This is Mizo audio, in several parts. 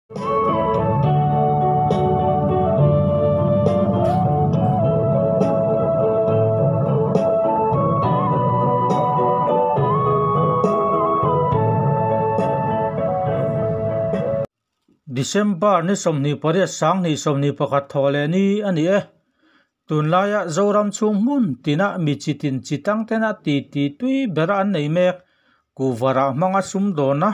December ni 28 2021 thawh leh ni a ni e. Tunlaia Zoram chhung hmun tina mi chitin chi tang tena ti ti tui bera an nei mek. Kuvarah hmanga sumdawna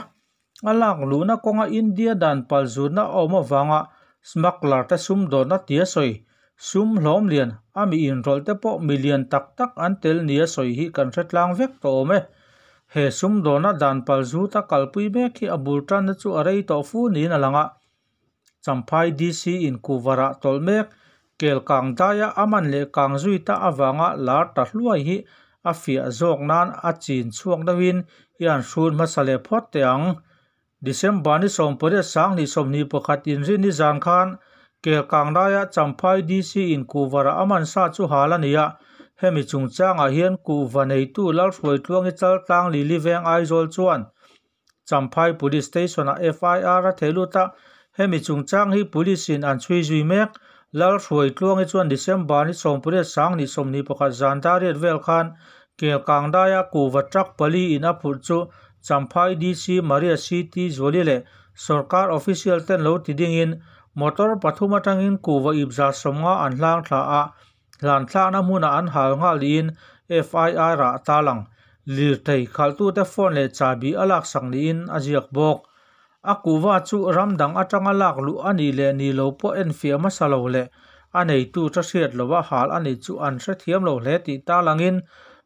a lak luhna kawnga India dan palzutna a awm avanga smuggler te sumdawna tia sawi sum hlawm lian a mi inrawlh te pawh mi lian tak tak an tel nia sawi hi kan hre tlang vek tawh awm e. He sumdawna dan palzut a kalpui mek hi a bul tanna chu a rei tawh fu niin a lang a. Champhai DC in kuvarah tawlh mek kel kang daia a man leh kang zui ta avanga lar ta hluai hi a fiah zawk nan a chin chhuak deuhin i an hrun hmasa leh phawt teh ang. December ni 18 2021 inrin ni zan khan kel kang daia Champhai DC in kuvarah a man sa chu hal a ni a. Hemi chungchangah hian kuva neitu Lalhruaitluangi Chaltlang Lili Veng Aizawl chuan Champhai Police Station ah FIR a thei lut a. Hemi chungchang hi police in an chhui zui mek. Lalhruaitluangi chuan December ni 18 2021 zan dariat vel khan kel kang daia kuva truck pali in a phurh chu Champhai DC Maria City Zuali leh sarkar official ten lo ti dingin motor pathum atangin kuva ip 150 an hlang thla a hlan thlakna hmunah an hal nghal niin FIR ah talang lirthei khaltu te phone leh chabi a lak sak niin a ziak bawk. A kuva chu ramdang atanga lak luh ani leh ni lo pawh en fiah hmasa lo leh a neitu tha hriat lova hal ani chu an hre thiam lo hle tih talangin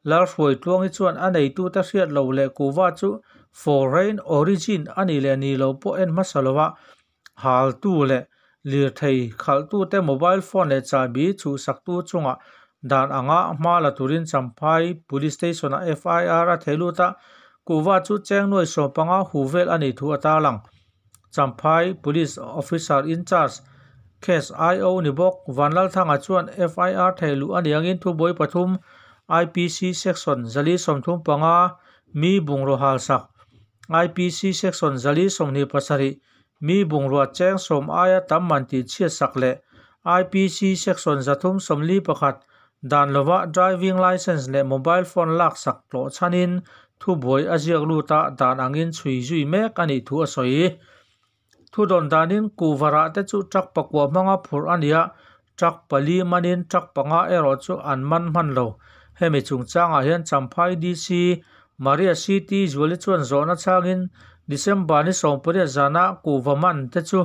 Lalhruaitluangi chuan a neitu te hriat lo leh kuva chu foreign origin ani leh ni lo pawh en hmasa lova hal tu leh lirthei khaltu te mobile phone leh chabi chhuhsak tu chungah dan anga hma la turin Champhai Police Station ah FIR a thei lut a. Kuva chu cheng nuai 15 hu vel ani thu a tarlang. Champhai Police Officer in Charge case IO ni bawk Vanlalthanga chuan FIR thei luh ani angin thubuai pathum IPC section 435 mi bungraw hal sak IPC section 427 mi bungrua cheng sawm aia tam man tih chhiat sak leh IPC section 341 dan lova driving license leh mobile phone lak sak tlawh chhanin thubuai a ziak lut a dan angin chhui zui mek ani thu a sawi. Thu dawn danin kuvarah te chu truck pakua hmanga phurh ani a, truck pali manin truck panga erawh chu an man hman lo. Hemi chungchangah hian Champhai DC Maria City Zuali chuan zawhna changin December ni 18 zana kuva man te chu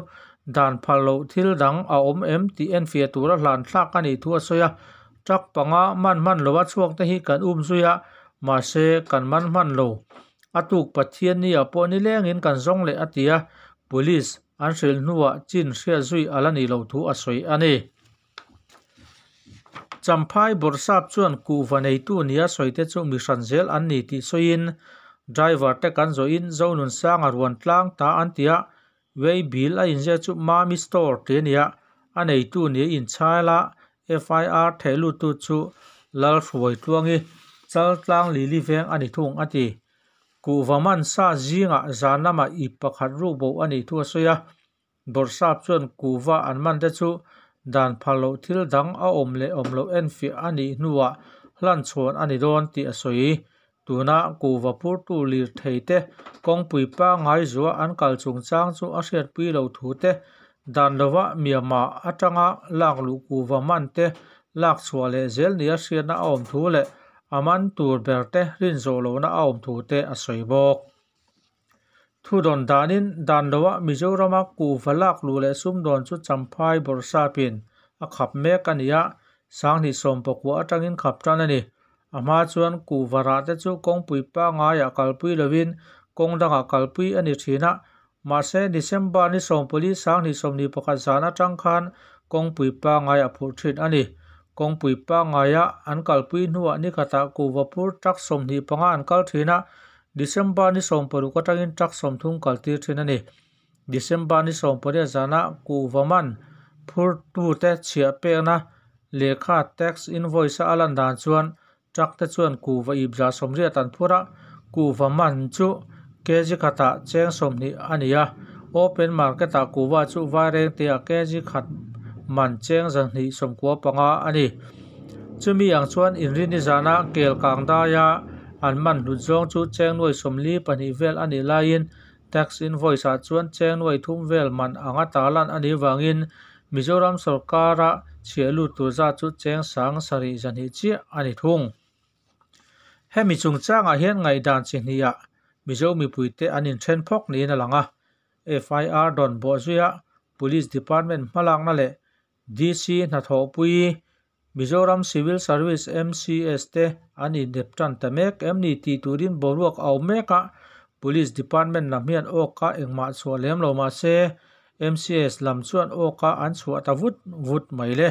dan phal lo thil dang a awm em tih en fiah tura hlan thlak ani thu a sawi a. Truck panga man hman lova chhuak te hi kan um zui a, mahse kan man hman lo. A tuk Pathian ni ah pawh ni lengin kan zawng leh a ti a. Police an hrilh hnuah chin hriat zui ala ni lo thu a sawi a ni. Champhai Bawrhsap chuan kuhva neitu nia sawi te chu mi hran zel an ni tih sawiin driver te kan zawhin Zonunsanga ruan tlang ta an ti a. Way bill a inziak chu Mami Store tih a ni a, a neitu nia inchhaila FIR thei lut tu chu Lalhruaitluangi Chaltlang Lili Veng ani thung a ti. Kuhva man sa zingah zan lamah ip pakhat ruk bo ani thu a sawi a. Bawrhsap chuan kuhva an man te chu dan phal loh thil dang a awm leh awm loh en fiah anih hnuah hlan chhuan ani dawn tih a sawi. Tuna kuhva phurtu lirthei te kawngpui pangngai zuah an kal chungchang chu a hriatpui lo thu te dan lova Myanmar atanga lak luh kuhva man te lak chhuah leh zel nia hriatna a awm thu leh a man tur ber te rin zawh lohna a awm thu te a sawi bawk. Thu dawn danin dan lova Mizorama kuhva lak luh leh sumdawn chu Champhai Bawrhsapin a khap mek a ni a, 2019 atangin khap tan a ni. A hma chuan kuhva rah te chu kawngpui pangaiah kalpui lovin kawng dangah kalpui ani thin a. Mahse December ni 14 2021 zan atang khan kawngpui pangaiah phurh thin a ni. Kawngpui pangaiah an kalpui hnuah ni khatah kuhva phur truck 25 an kal thin a. December ni 16 atangin truck 30 kaltir thin a ni. December ni 18 zana kuhva man phurtu te chhiah pekna lehkha tax invoice a lan dan chuan truck te chuan kuhva ip 80 an phur a. Kuhva man chu kg khatah cheng 20 ani a. Open market-ah kuhva chu Vairengte-ah kg khat man cheng 295 a ni. Chumi ang chuan Inrini zana kel kang daia an man hlut zawng chu cheng nuai 42 vel a nih laiin tax invoice-ah chuan cheng nuai thum vel man anga tarlan a nih vangin Mizoram sorkara chhiah lut tur zat chu cheng 7,200 chiah a ni thung. Hemi chungchangah hian ngaihdan chi hnihah Mizo mipuite an inthen phawk niin a lang a. FIR dawn bawhzuia Police Department hmalakna leh DC hnathawhpui Mizoram Civil Service, MCS, te an inep tan ta mek em ni tih turin boruak a awm mek a, Police Department lam hian awka engmah chhuah lem lo mah se MCS lam chuan awka an chhuah ta vut vut mai le.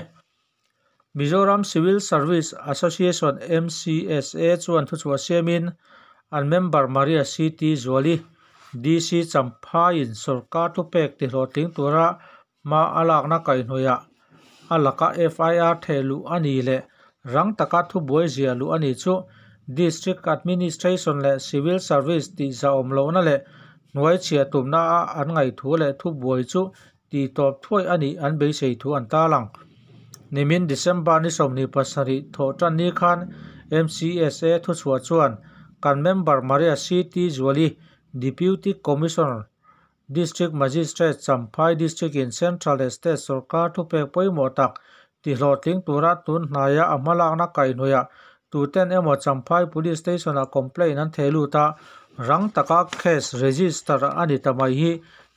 Mizoram Civil Service Association, MCSA, chuan thuchhuah siamin an member Maria CT Zuali, DC Champhaiin sorkar thupek tihlawhtling tura hma a lakna kaihhnawihah a laka FIR theh luh a ni leh rang taka thubuai ziah luh a ni chu District Administration leh Civil Service tihzahawm lohna leh hnuaichhiah tumna a an ngaihthu leh thubuai chu tihtawp thuai a nih an beisei thu an tarlang. Nimin December ni 27 thawh tan ni khan MCSA thuchhuah chuan kan member Maria CT Zuali, Deputy Commissioner, District Magistrate Champhai District in Central leh State sorkar thupek pawimawh tak tihlawhtling tura tun hnaia a hmalakna kaihhnawihah tuten emaw Champhai Police Station-ah complaint an theh lut a, rang taka case register a ni ta mai hi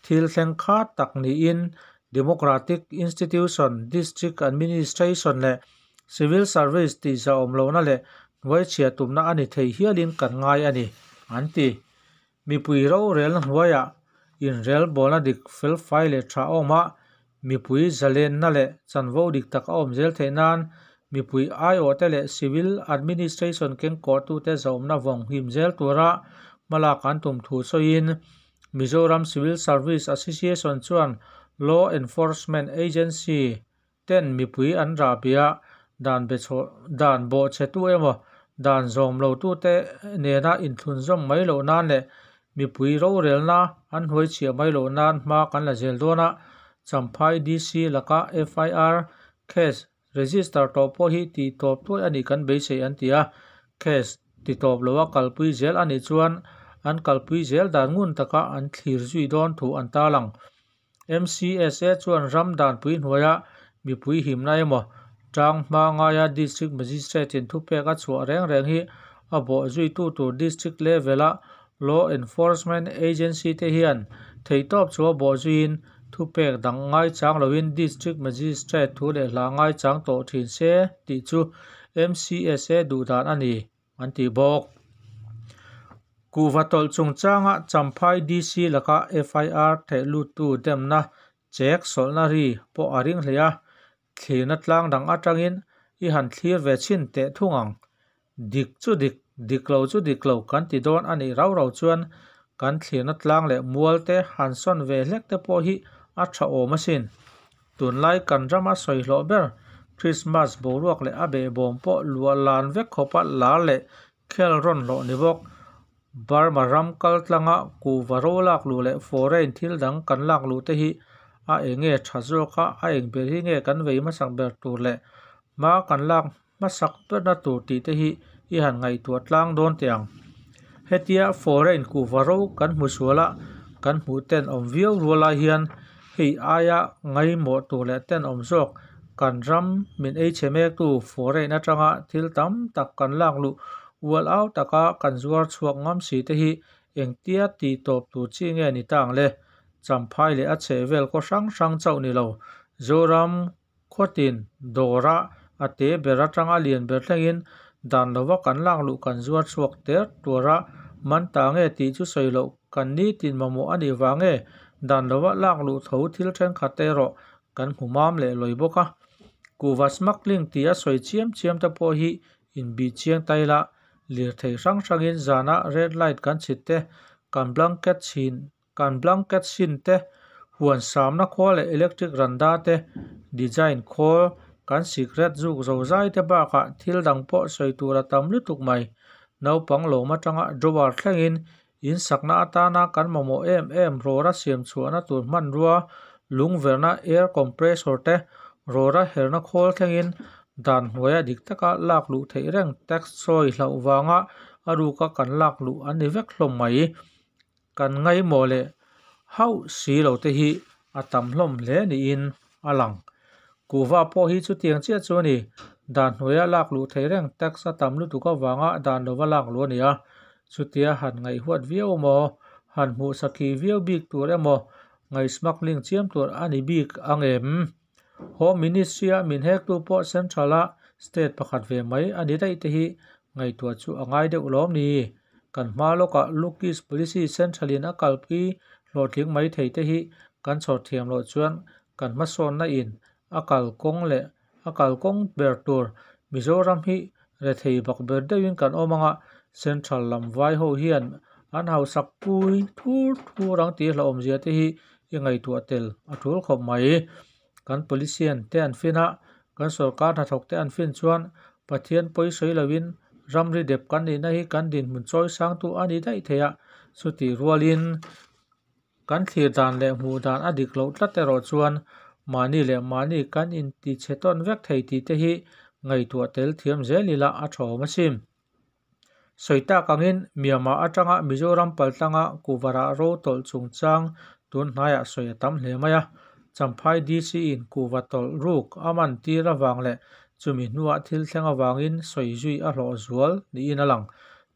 thil thleng khat tak niin Democratic Institution, District Administration leh Civil Service tihzahawm lohna leh hnuaichhiah tumna a ni thei hialin kan ngai a ni, an ti. Mipui rorelna hnuaiah inrelbawlna dik felfai leh tha a awm a, mipui zalenna leh chanvo dik tak a awm zel theih nan mipui aiawhte leh civil administration kengkawhtute zahawmna vawng him zel tura hmalak an tum thu sawiin Mizoram Civil Service Association chuan Law Enforcement Agency ten mipui an rahbia dan dan bawhchhetu emaw dan zawm lotute nena inthlunzawm mai loh nan leh mipui rorelna an hnuaichhiah mai loh nan hma kan la zel dawn a, Champhai DC laka FIR case register tawh pawh hi tihtawp thuai a nih kan beisei an ti a, case titawp loa kalpui zel a nih chuan an kalpui zel dan ngun taka an thlir zui dawn thu an tarlang. MCSA chuan ram danpui hnuaia mipui himna emaw tang hma ngaia District Magistrate-in thupek a chhuah reng reng hi a bawh zuitu tur District level-a Law Enforcement Agency te hian theihtawp chu a bawh zuiin thupek dang ngaichang loin District Magistrate thu leh hla ngaichang tawh thin se tih chu MCSA duhdan a ni, an ti bawk. Kuhva tawlh chungchanga Champhai DC laka FIR theh luttu demna chek sawlhna ri pawh a ring hle a, thlirna tlang dang atangin i han thlir ve chhin teh thung ang. Dik chu dik, dik lo chu dik lo kan ti dawn a nih rau rau chuan kan thlirna tlang leh mual te han sawn ve hlek te pawh hi a tha awm asin. Tunlai kan rama sawi hlawh ber Krismas boruak leh a behbawm pawh luah lan vek khawpa lar leh khel rawn hlawh ni bawk. Burma ram kal tlanga kuhva ro lak luh leh foreign thil dang kan lak luh te hi a eng nge tha zawk a, a eng ber hi nge kan vei hmasak ber tur leh hma kan lak hmasak berna tur tih te hi i han ngaihtuah tlang dawn teh ang. Hetia foreign kuhva ro kan hmu sual a, kan hmuh ten awm viau rual lai hian hei aia ngaimawh tur leh ten awm zawk kan ram min ei chhe mektu foreign atanga thil tam tak kan lak luh ual au taka kan zuar chhuak ngam si te hi engtia tih tawp tur chi nge ni ta ang le? Champhai leh a chhehvel khaw hrang hrang chauh ni lo, Zoram khawtin dawra a te ber atanga lian ber thlengin dan lova kan lak luh kan zuar chhuak ter tura man ta nge tih chu sawi loh kan nitin mamawh a nih vang nge dan lova lak luh tho thil thenkhat te erawh kan hmu mam leh lawi bawk a. Kuhva smuggling tih a sawi chiam chiam te pawh hi inbih chiang ta ila lirthei hrang hrangin zana red light kan chhit te, kan blanket chhin kan blanket sin te, huan samna khawl leh electric randa te, design khawl, kan sikret zuk zo zai te bakah thil dang pawh sawi tur a tam lutuk mai. Naupang lawm atanga drawer thlengin In sakna atana kan mamawh em em rawra siam chhuahna tur hmanrua, lungverhna air compressor te, rawra herna khawl thlengin dan hnuaia dik taka lak luh theih reng tax chawi hlauh vanga a ruka kan lak luh an ni vek hlawm mai. Kan ngaimawh leh hauh si lo te hi a tam hlawm hle niin a lang. Kuhva pawh hi chutiang chiah chu a ni. Dan hnuaia lak luh theih reng tax a tam lutuk avanga dan lova lak luh a ni a. Chutia han ngaihhuat viau emaw, han hmuh sakhi viau bik tur emaw, ngaih smuggling chiam tur a ni bik ang em? Home Ministry-a min hektu pawh Central-a state pakhat ve mai a ni daih te hi ngaihtuah chu a ngai deuh lawm ni? Kan hma lawkah Look East Policy Central-in a kalpui hlawhtling mai thei te hi kan chhawr thiam loh chuan kan hmasawnna in a kalkawng leh a kalkawng ber tur Mizoram hi rethei bak ber deuhin kan awm anga Central lam vai ho hian an hausak pui thur thur ang tih hlauhawmzia te hi i ngaihtuah tel a tul khawp mai. Kan Polician te an fin a, kan sorkar hnathawk te an fin chuan Pathian pawi sawi loin ramri dep kan nihna hi kan dinhmun chawi sangtu a ni daih thei a, chutih rualin kan thlir dan leh hmuh dan a dik loh tlat erawh chuan mahni leh mahni kan inti chhe tawn vek thei tih te hi ngaihtuah tel thiam zel ila a tha awm asin. Sawi tak angin Myanmar atanga Mizoram paltlanga kuhvarah ro tawlh chungchang tun hnaiah sawi a tam hle mai a. Champhai DC in kuhva tawlh ruk a man tir avang leh chumi hnuah thil thleng avangin sawi zui a hlawh zual niin a lang.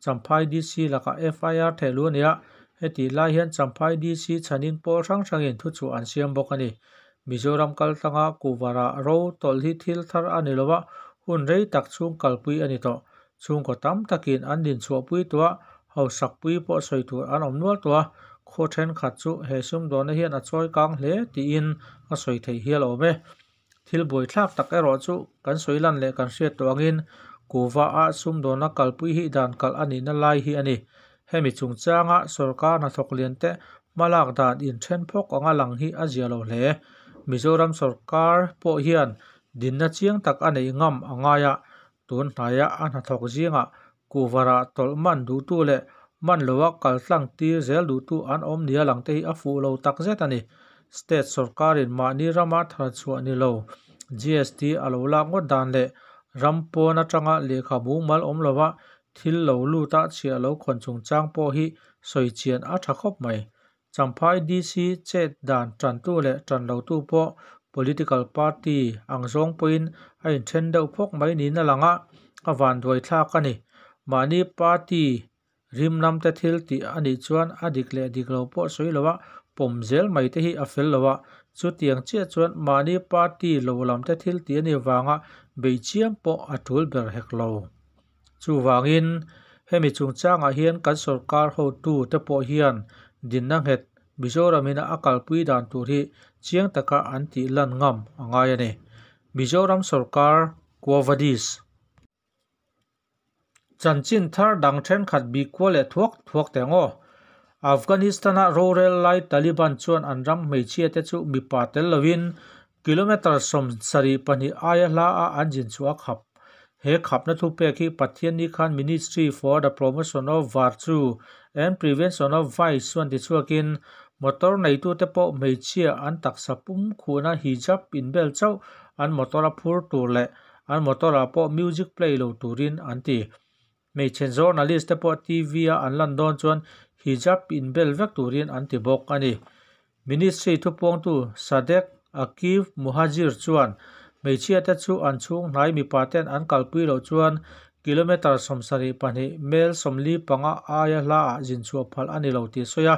Champhai DC lakah FIR thehluh a ni a, hetih lai hian Champhai DC chhanin pawl hrang hrangin thuchhuah an siam bawk a ni. Mizoram kaltlanga kuhvarah ro tawlh hi thil thar a ni lo a, hun rei tak chhung kalpui a ni tawh. Chhungkaw tam takin an dinchhuahpui tawh a, hausakpui pawh sawi tur an awm nual tawh a, khaw thenkhat chu he sumdawnna hian a chawi kang hle tiin a sawi theih hial awm e. Thil buaithlak tak erawh chu kan sawi lan leh kan hriat tawh angin kuhva a sumdawnna kalpui hi dan kalh a nihna lai hi a ni. Hemi chungchanga sorkar hnathawk lian te hmalak dan inthen phawk anga lang hi a zia lo hle. Mizoram sorkar pawh hian dinna chiang tak a neih ngam a ngai a, Tun hnaia a hnathawk zingah kuhvarah tawlh man duhtu leh man loa kal tlang tir zel duhtu an awm nia lang te hi a fuh lo tak zet a ni. State sorkarin mahni rama thar chhuah ni lo GST a lo lak ngawt dan leh ram pawn atanga lehkha mumal awm lova thil lo luta chhiah lo khawn chungchang pawh hi sawi chian a tha khawp mai. Champhai DC chet dan tantu leh tan lotu pawh political party ang zawng pawhin a inthen deuh phawk mai niin a lang a, a vanduai thlak a ni. Mahni party rimnam te thil tih a nih chuan a dik leh dik lo pawh sawi lo a, pawm zel mai te hi a fel lo a, chutiang chiah chuan mahni party lo lam te thil tih a nih vanga bei chiam pawh a tul ber hek lo. Chuvangin, hemi chungchangah hian kan sorkar hotu te pawh hian dinna nghet Mizoramin a kalpui dan tur hi chiang taka an tih lan ngam a ngai a ni. Mizoram sorkar Quovadis. Chanchin thar dang thenkhat bik kual leh thuak thuak teh ang aw. Afghanistan-a rorel lai Taliban chuan an ram hmeichhia te chu mipa tel lovin Kilometre 72 aia hla a an zin chhuah a khap. He khapna thupek hi Pathianni khan Ministry for the Promotion of Virtue and Prevention of Vice chuan tichhuakin motor neitute pawh hmeichhia an taksa pum khuhna hijab inbel chauh an motor a phur tur leh an motor ah pawh music play lo turin an ti. Hmeichhe journalist te pawh TV a an lan dawn chuan hijab inbel vek turin an ti bawk a ni. Ministry thupuangtu Sadek Akif Muhajir chuan hmeichhiate chu an chhung hnai mipa ten an kalpui loh chuan kilometre 72, mel 45 aia hla ah zin chhuah phal a ni lo tih a sawi a.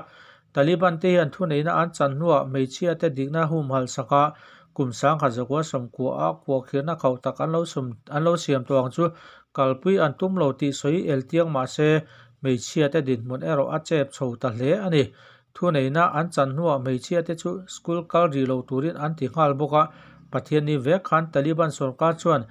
Taliban te hian thuneihna an chan hnuah hmeichhiate dikna humhalh sakah kum 1990 a kuakhirna khauh tak an lo an lo siam tawh ang chu kalpui an tum lo tih sawi el tiang mahse hmeichhiate dinhmun erawh a chep chho ta hle a ni. Thuneihna an chan hnuah hmeichhiate chu school kal rih lo turin an ti nghal bawk a, Pathianni vek khan Taliban sorkar chuan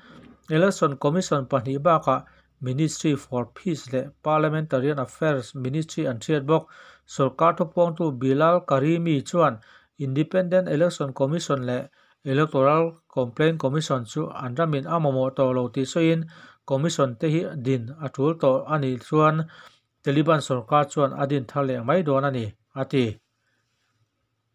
Election Commission pahnih bakah Ministry for Peace leh Parliamentarian Affairs Ministry an hriat bawk. Sorkar thupuangtu Bilal Karimi chuan Independent Election Commission leh Electoral Complaint Commission chu an ramin a mamawh tawh lo tih sawiin Commission te hi din a tul tawh a nih chuan Taliban sorkar chuan a din thar leh mai dawn a ni, a ti.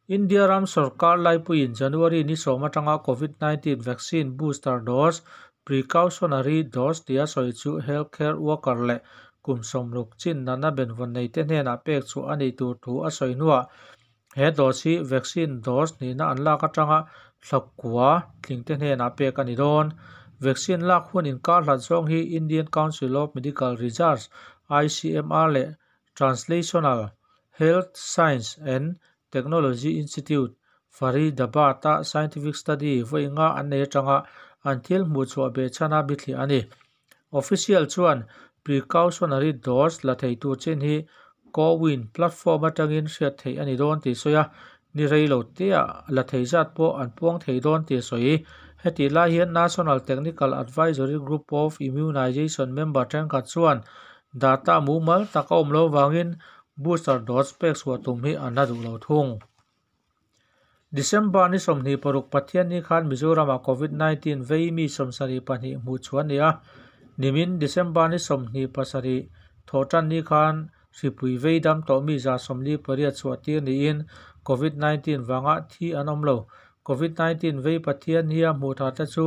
India ram sorkar laipuiin January ni sawm atanga Covid-19 vaccine booster dose, precautionary dose tia sawi chu healthcare worker leh kum sawmruk chin natna benvawn neite hnenah pek chhuah a nih tur thu a sawi hnuah he dose hi vaccine dose hnihna an lak atanga thlakua tlingte hnenah pek a ni dawn. Vaccine lak hun inkar hlat zawng hi Indian Council of Medical Research, ICMR, leh Translational Health Science and Technology Institute, Faridabad-a scientific study vawi nga an nei atanga an thil hmuh chhuah behchhana bithliah a ni. Official chuan precautionary dose la thei tur chin hi CoWIN platform atangin hriat theih a ni dawn tih sawi a, ni rei lo teah la thei zat pawh an puang thei dawn tih a sawi. Hetih lai hian National Technical Advisory Group of Immunization member thenkhat chuan data mumal tak a awm lo vangin booster dose pek chhuah tum hi an la duh lo thung. December ni 26 Pathianni khan Mizoramah Covid-19 vei mi 72 hmuh chhuah a ni a, nimin December ni 27 thawhtanni khan hripui vei dam tawh mi 148 chhuah tir niin Covid-19 vanga thi an awm lo. Covid-19 vei Pathiannia hmuh thar te chu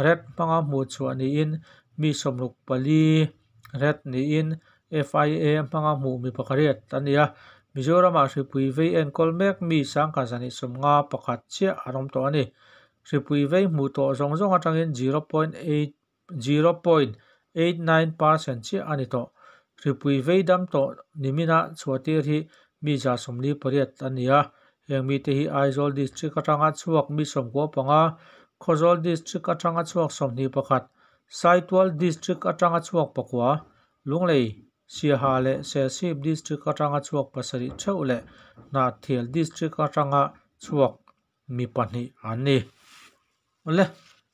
ret hmanga hmuh chhuah niin mi 64 ret niin FIA hmanga hmuh mi pakhat a ni a. Mizoramah hripui vei enkawl mek mi 1,251 chiah an awm tawh a ni. Hripui vei hmuh tawh zawng zawng atangin 0.89% chiah a ni tawh. Hripui vei dam tawh nimina chhuah tir hi mi 48 an ni a. Heng mite hi Aizawl District atanga chhuak mi 95, Khawzawl District atanga chhuak 21, Saitual District atanga chhuak pakua, Lunglei, Siaha leh Serchhip District atanga chhuak pasarih theuh leh Hnahthial District atanga chhuak mi pahnih an ni. Awle,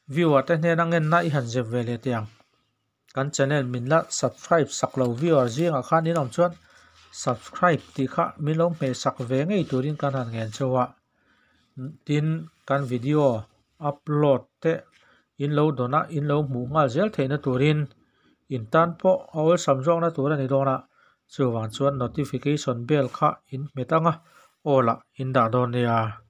viewer te hnena ngenna i han zep ve leh teh ang. Kan channel min la subscribe sak lo viewer zingah khan in awm chuan subscribe tih kha min lo hmeh sak ve ngei turin kan han ngen chauh a. Tin, kan video upload te in lo dawn a, in lo hmuh nghal zel theihna turin in tan pawh a awlsam zawkna tur a ni dawn a. Chuvang chuan notification bell kha in hmet ang a, all ah in dah dawn nia.